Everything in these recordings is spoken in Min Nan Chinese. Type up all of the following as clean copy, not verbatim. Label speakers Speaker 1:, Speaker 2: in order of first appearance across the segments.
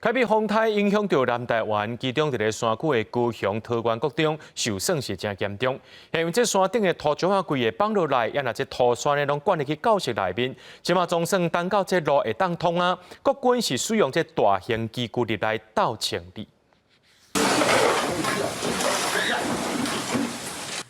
Speaker 1: 開比風颱影響著南台灣，其中佇咧山區的高雄桃園國中受損是誠嚴重。因為這山頂的土石仔規个放落來，也若這土山呢攏灌入去教室內面，這馬總算等到這路會當通啊！國軍是使用這大型機具入來鬥清理。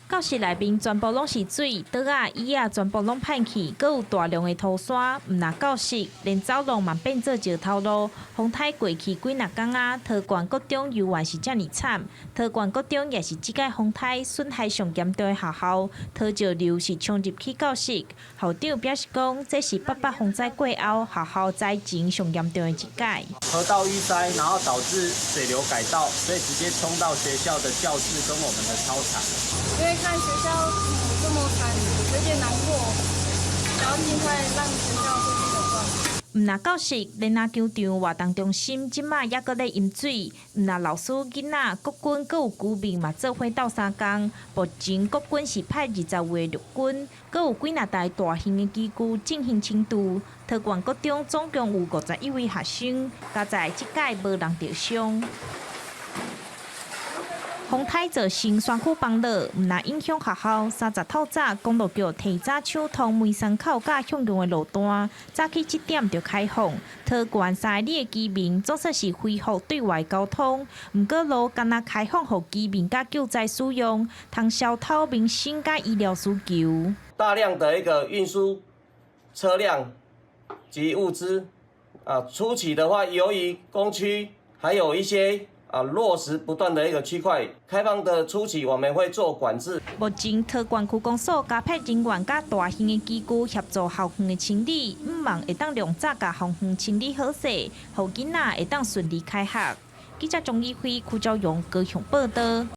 Speaker 2: 教室內面全部攏是水，桌仔、椅仔全部攏歹去，閣有大量的土山，毋但教室，連走廊嘛變做石頭路。風颱過去幾若工仔，桃園國中猶原是遮爾慘。桃園國中也是這屆風颱損害上嚴重的學校，土石流是衝入去教室。校長表示講，這是八八風災過後學校災情上嚴重的一屆。
Speaker 3: 河道淤塞，然後導致水流改道，所以直接衝到學校的教室跟我們的操場。
Speaker 4: 因為看學校這麼慘，有點難過，想要盡快讓學校恢復原狀。
Speaker 2: 毋但教室，連籃球場、活動中心，這馬猶閣咧淹水。毋但老師、囡仔、國軍，閣有居民嘛做伙鬥相共。目前國軍是派20位陸軍，閣有幾若台大型的機具進行清除。桃園國中總共有51位學生，佳哉這屆無人著傷。風颱造成山區崩落，毋但影響學校。30透早，公路局提早搶通梅山口佮向陽的路段，早起7點就開放。桃園3里的居民總算是恢復對外交通，毋過路干焦開放予居民佮救災使用，通消透民生佮醫療需求。
Speaker 5: 大量的一個運輸車輛及物資，啊，初期的話，由於工區還有一些啊，落石不斷的一個區塊，開放的初期，我們會做管制。
Speaker 2: 目前桃園區公所加派人員佮大型的機具協助校園的清理，向望會當量早共校園清理好勢，予囡仔會當順利開學。記者鍾義輝、柯昭榮高雄報導。